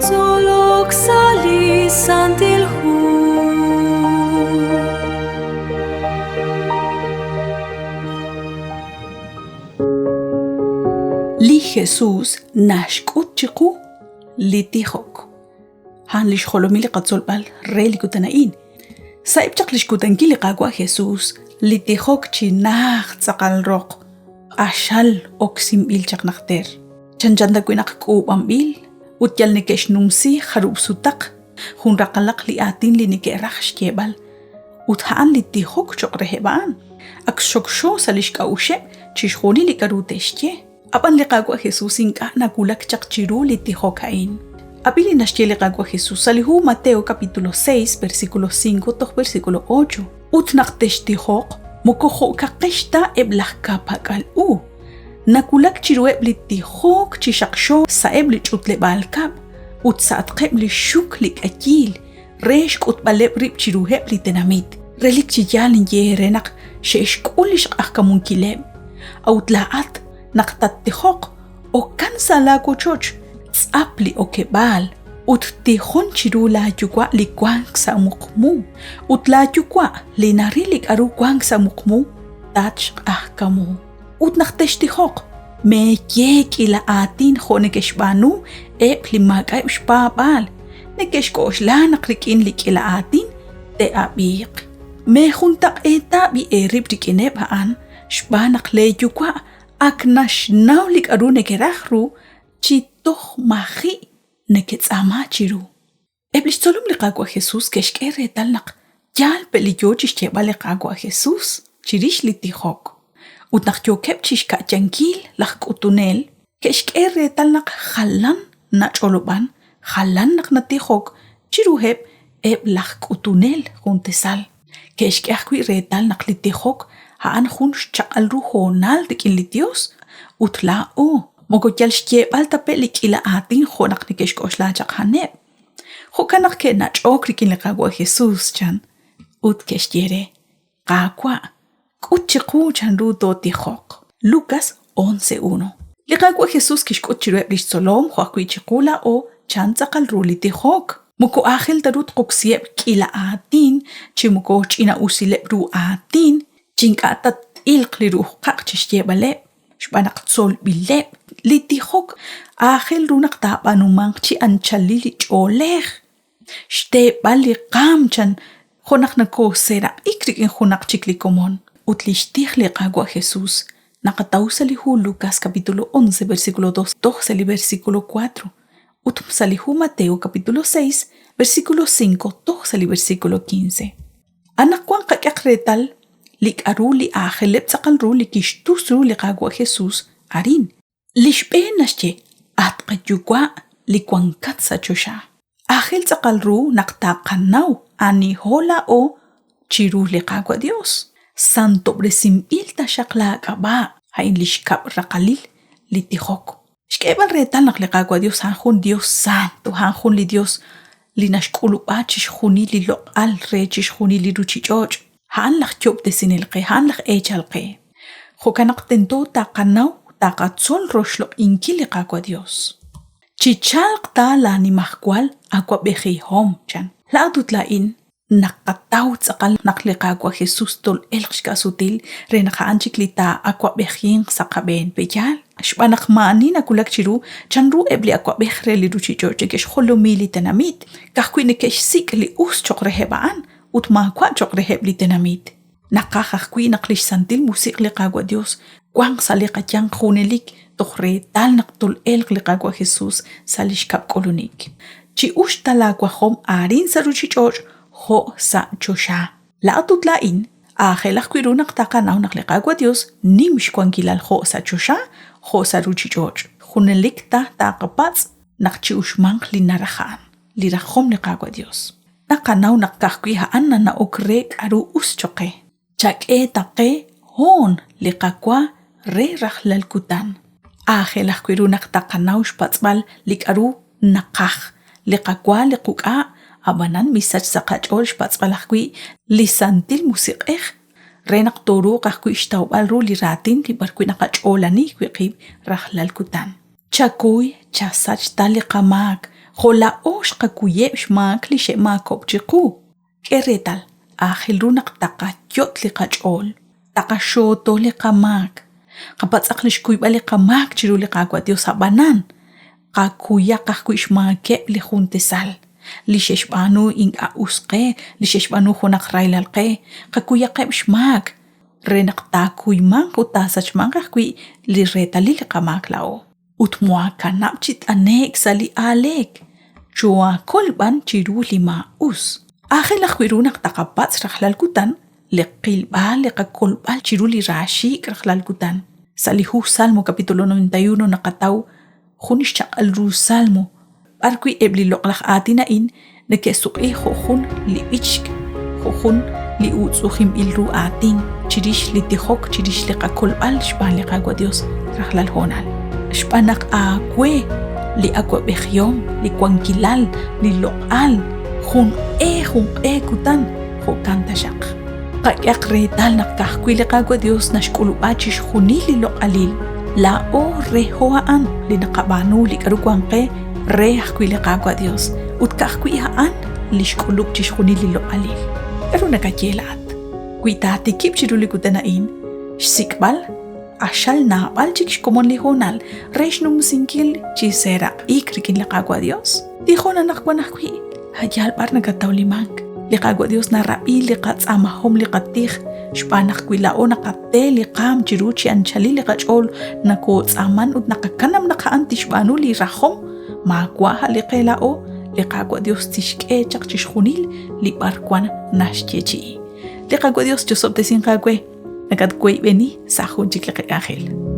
Tzolok sa' li Santil Hu. Li Jesús naxk'ut chiqu li tijok. A'an li xjolomil li qatzolb'al re li kutan a'in. Sa'eb' chaq lix kutankil li Qaawa' Jesus, li tijok chi najt tz'aqal roq, q'axal oksinb'il chaq najter. Chanchan ta wi' naq k'uub'anb'il ut yal neke'xnumsi jarub' sutaq jun raqalaq li aatin li neke'raj xyeeb'al, ut a'an li tijok choq' reheb' a'an. Ak xokxo sa' lix k'a'uxeb' chixjunil li k'a'ru te'xye. Ab'an li Qaawa' Jesús ink'a' nawulak chaq chiru li tijok a'in. Ab'i li naxye li Qaawa' Jesús sa' li hu Mateo capítulo 6 versículo 5 toj versículo 8. Ut naq textijoq, moko jo'kaqex ta eb' laj ka'pak'al u. Nawulak chiruheb' li tijok chi xaqxo sa'eb' li ch'utleb'aal kab'l ut sa'atqeb' li xxuk li k'ayiil re xk'utb'aleb' rib' chiruheb' li tenamit. Relik chi yaal ninye eere naq xe'xk'ul li xq'ajkamunkileb'. A'ut laa'at, naq tattijoq, okan sa' laawochoch, tz'ap li okeb'aal ut tijon chiru laaYuwa' li wank sa' muqmu. Ut laaYuwa' li naril li k'aru wank sa' muqmu, tatxq'ajkamu. Ut naq textijoq, meeye k'iila aatin jo' neke'xb'aanu eb' li maak'a'eb' xpaab'aal, neke'xk'oxla naq rik'in li k'iila aatin te'ab'iiq. Meejuntaq'eeta b'i' eerib' rik'ineb' a'an xb'aan naq leeyuwa' ak naxnaw li k'aru nekeraj ru chi toj maji' neketz'aama chiru. Eb' li xtzolom li Qaawa' Jesús ke'xk'e reetal naq yaal pe' li yo chi xyeeb'al li Qaawa' Jesús chirix li tijok. Ut naq yookeb' chi xka'yankil laj k'utunel, ke'xk'e reetal naq jalan nach'olob'an, jalan naq natijok chiruheb' eb' laj k'utunel juntesal. Ke'xk'e ajwi' reetal naq li tijok a'an jun xchaq'al ru hoonal rik'in li Yos ut laa'o moko yal xyeeb'al ta pe' li k'iila aatin jo' naq neke'xk'oxla chaq a'aneb'. Jo'kan naq ke'nach'ok rik'in li Qaawa' Jesús, chan, ut ke'xye re, Qaawa', k'ut chiqu chanru tootijoq. Lucas 11:1. Li Qaawa' Jesús kixk'ut chiruheb' li xtzolom jo' ajwi' chiqu laa'o chan tz'aqal ru li tijok. Moko aajel ta ru tqoksiheb' k'iila aatin chi moko ch'ina'usileb' ru aatin chi ink'a' ta t'ilq li ru'uj qaq' chi xyeeb'aleb'. xb'aan naq tzolb'ileb'. Li tijok aajel ru naq taab'aanumanq chi anchalil li ch'oolej, xteeb'al li qaam chan jo' naq nokooseeraq'ik rik'in junaq chik li komon. Ut lix tij li Qaawa' Jesus naqataw sa' li hu Lukas capítulo 11 versículo 2 toj sa' li versículo 4 ut sa' li hu Mateo capítulo 6 versículo 5 toj sa' li versículo 15. Anaqwan qak'ehaq reetal li k'aru li aajeleb' tz'aqal ru li kixtus ru li Qaawa' Jesús arin. Li xb'een naxye, At qaYuwa' li wankat sa' choxa. Aajel tz'aqal ru naq taqanaw aniho laa'o chiru li Qaawa' Dios. Santob'resinb'il taxaq laak'ab'a', a'in li xkab' raqalil li tijok. Xk'eeb'al reetal naq li Qaawa' Dios a'an jun Dios santo, a'an jun li Dios li naxk'ulub'a chixjunil li loq'al re chixjunil li ruchich'och'. A'an laj Yo'ob'tesinel qe, a'an laj Eechal qe. Jo'kan naq tento taqanaw taqatzol roxloq'inkil li Qaawa' Dios. Chichalq ta laa nimajwal awa'b'ejihom, chan. Laa'at ut laa'in naqataw tz'aqal naq li Qaawa' Jesús tol'elq xka'sutil re naq a'an chik li taa'awa'b'ejinq sa' qab'een, pe'yaal? Xb'aan naq maa'ani nawulak chiru chanru eb' li awa'b'ej re li ruuchich'och' neke'xjolomi li tenamit, ka'ajwi' neke'xsik' li us cho'q reheb' a'an ut maawa' cho'q reheb' li tenamit. Naqaj ajwi' naq li xsantil musiq' li Qaawa' Yos wanq sa' li qayanq junelik toj reetal naq tol'elq li Qaawa' Jesús sa' li xkab' k'ulunik. Chi'uxq ta laawajom arin sa' ruuchich'och' jo' sa' choxa. Laa'at ut laa'in aajel ajwi' ru naq taqanaw naq li Qaawa' Yos nim xwankilal jo' sa' choxa jo' sa' ruuchich'och'. Junelik ta taqapatz' naq chi'uxmanq li naraj a'an, li rajom li Qaawa' Yos. Naqanaw naq ka'ajwi' a'an nana'ok re k'aru us cho'q qe. Chak'e ta qe hoon li qawa re rajlal kutan. Aajel ajwi' ru naq taqanaw xpatz'b'al li k'aru naqaj, li qawa li quk'a', ab'anan misach sa' qach'ool xpatz'b'al ajwi' li Santil Musiq'ej. re naq tooruuq ajwi' xtawb'al ru li raatin li b'arwi' naqach'oolani wi' qib' rajlal kutan. Chakuy chasach ta li qamaak jo' laa'o xqakuyeb' xmaak li xe'maakob'k chiqu. K'e reetal, aajel ru naq taqayot' li qach'ool, taqaxooto li qamaak, qapatz'aq li xkuyb'al li qamaak chiru li Qaawa' Dios a'b'anan, qakuyaq ajwi' xmaakeb' li jun tesal, li xe'xb'aanu ink'a' us qe, li xe'xb'aanu junaq rahilal qe, qakuyaqeb' xmaak, re naq taakuymanq ut taasachmanq ajwi' li reetalil li qamaak laa'o. Ut moohakanab' chi t'ane'k sa' li aaleek, choohaakol b'an chiru li maa'us. Aajel ajwi' ru naq taqapatz' rajlal kutan li qilb'al li qakolb'al chiru li raaxiik' rajlal kutan. Sa' li hu Salmo capítulo 91 naqataw jun xchaq'al ru Salmo b'ar wi' eb' li loq'laj aatin a'in neke'suq'i jo' jun li b'ichk, jo' jun li uutz'u'ujinb'il ru aatin chirix li tijok chirix li qakolb'al xb'aan li Qaawa' Dios rajlal hoonal. Xb'aan naq aawe li awa'b'ejihom, li wankilal, li loq'al, jun q'e jun q'e kutan, jo'kan taxaq. Qak'ehaq reetal naq ka'ajwi' li Qaawa' Dios naxk'ulub'a chixjunil li loq'alil. Laa'o reho a'an li naqab'aanu li k'aru wank qe re ajwi' li Qaawa' Dios, ut ka'ajwi' a'an li xk'ulub' chixjunil li loq'alil. K'aru nakaye laa'at? Wi taatikib' chiru li kutan a'in xsik'b'al q'axal naab'al chik xkomon li hoonal re xnumsinkil chi seeraq'ik rik'in li Qaawa' Dios, tijon anaqwan ajwi', a' yaal b'ar nakatawlimank. Li Qaawa' Dios narab'i li qatz'aamahom li qatij xb'aan naq wi laa'o naqate li qaam chiru chi anchalil li qach'ool nakootz'aaman ut naqakanab' naq a'an tixb'aanu li rajom, maawa' a' li qe laa'o, li Qaawa' Dios tixk'e chaq chixjunil li b'arwan naxyeechi'i. Li Qaawa' Dios chosob'tesinq aawe. Nakatwoyb'eni sa' jun chik li qak'anjel.